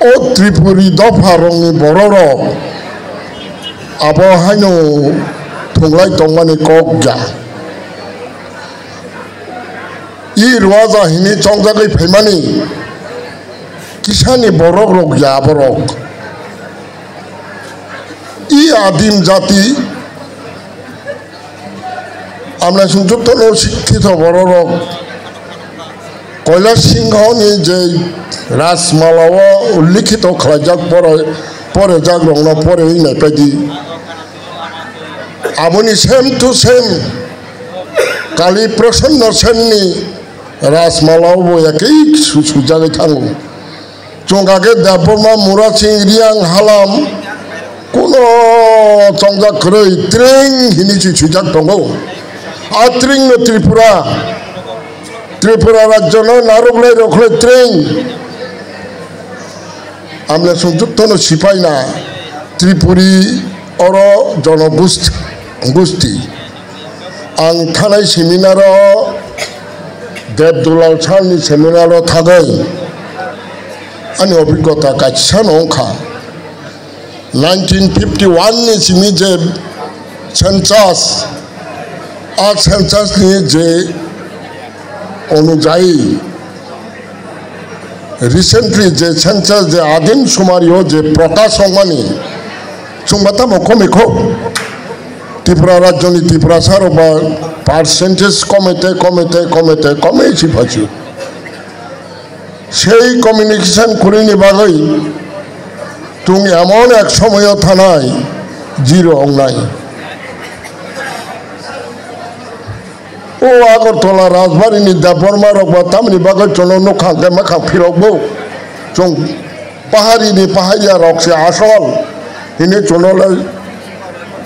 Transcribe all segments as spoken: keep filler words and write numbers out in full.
O Tripuri dopha rokni borok rok abo haino thunglai tongmani kok ya. I Ruaja hini chongjagwi phaimani kisani borok rok ya borok. I adim jati Amlai sung jotono sikkito bororok Kailash Singhoni je Rajmala o ullekkhito khlaijak pore, porejak rokno pore wngnai paidi. Aboni same to same Kali Prasanna Senni Rajmala o bo ekei su-, sujagwi thango. Chwng kha khe Debbarma, Murasing, Reang, Halam, kuno chongjak kwrwi tring hini si swijak tongo. A tring no Tripura, Tripura rajyo no narwk lai rok khlai tring. Amle sung jotono sipai na Tripuri oro jono gusti, gusti. Ang thanai seminar o Deb Dulal sir ni seminar o thagwi ani obhiggota kaisa no wngkha. Nineteen fifty one ni simi je census, a census ni je onujayi recently je census je adim sumari o je prokash wngmani chwngba tamo komi kho. Tripura rajyoni Tiprasa rok ba percentage komete, komete, komete, komei si phachu. Sei communication kwrwini bagwi chwng emon ek somoyo thanai zero wngnai. O Agartala Rajbari ni Debbarma rok ba tamni bagwi chwngno nukhang khe makhang phirokbo chwng pahari ni pahariya rok se asol hini chwngno le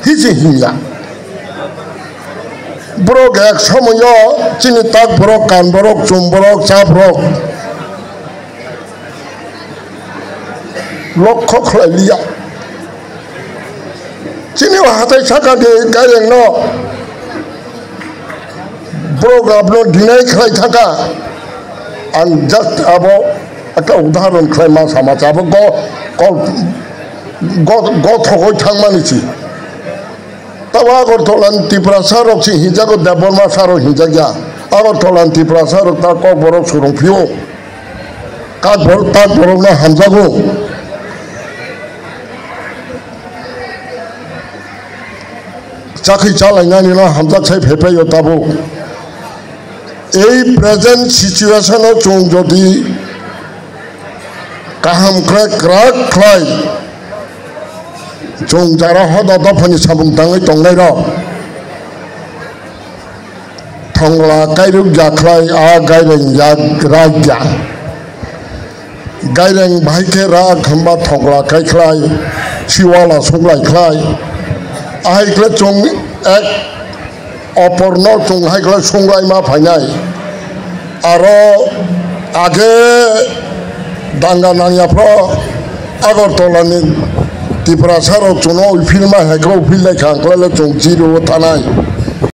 hisi hinya. Borok ek somoyo chini tak borok, kan borok, chum borok, chap borok lokho khlai liya. Chini o hatai saka de gaireng no borok abno dinai khlai thaka. Ang just abo ekta udahoron khlai ma sama cha abo go, go, go, go thogoi thangmani si. Tabo Agartala ni Tiprasa rok si hinjago, Debbarma sir rok hinjakya. Agartala ni Tiprasa rok ta Kokborok surung phio. Kak borok, tak borok no hamjago. Chakhi chalainani no hamjak sai phaiphai o tabuk. Ei present situation o chwng jodi kaham khlai, kwrak khlai, chwng jara hoda dophani samung tangwi tongnai rok. Thongla kairuk ya khlai, a gaireng ya rak ya. Gaireng bahai khe rak hwnba thongla kai khlai, siwala sunglai khlai. Ahai khlai chwng ek oporno chwng hai khlai sunglai ma phainai. Aro age danga nangya phro Agartala ni Tiprasa rok chwngno uphil ma hai khe uphil lai kha, ang khlai le chwng zero o thanai.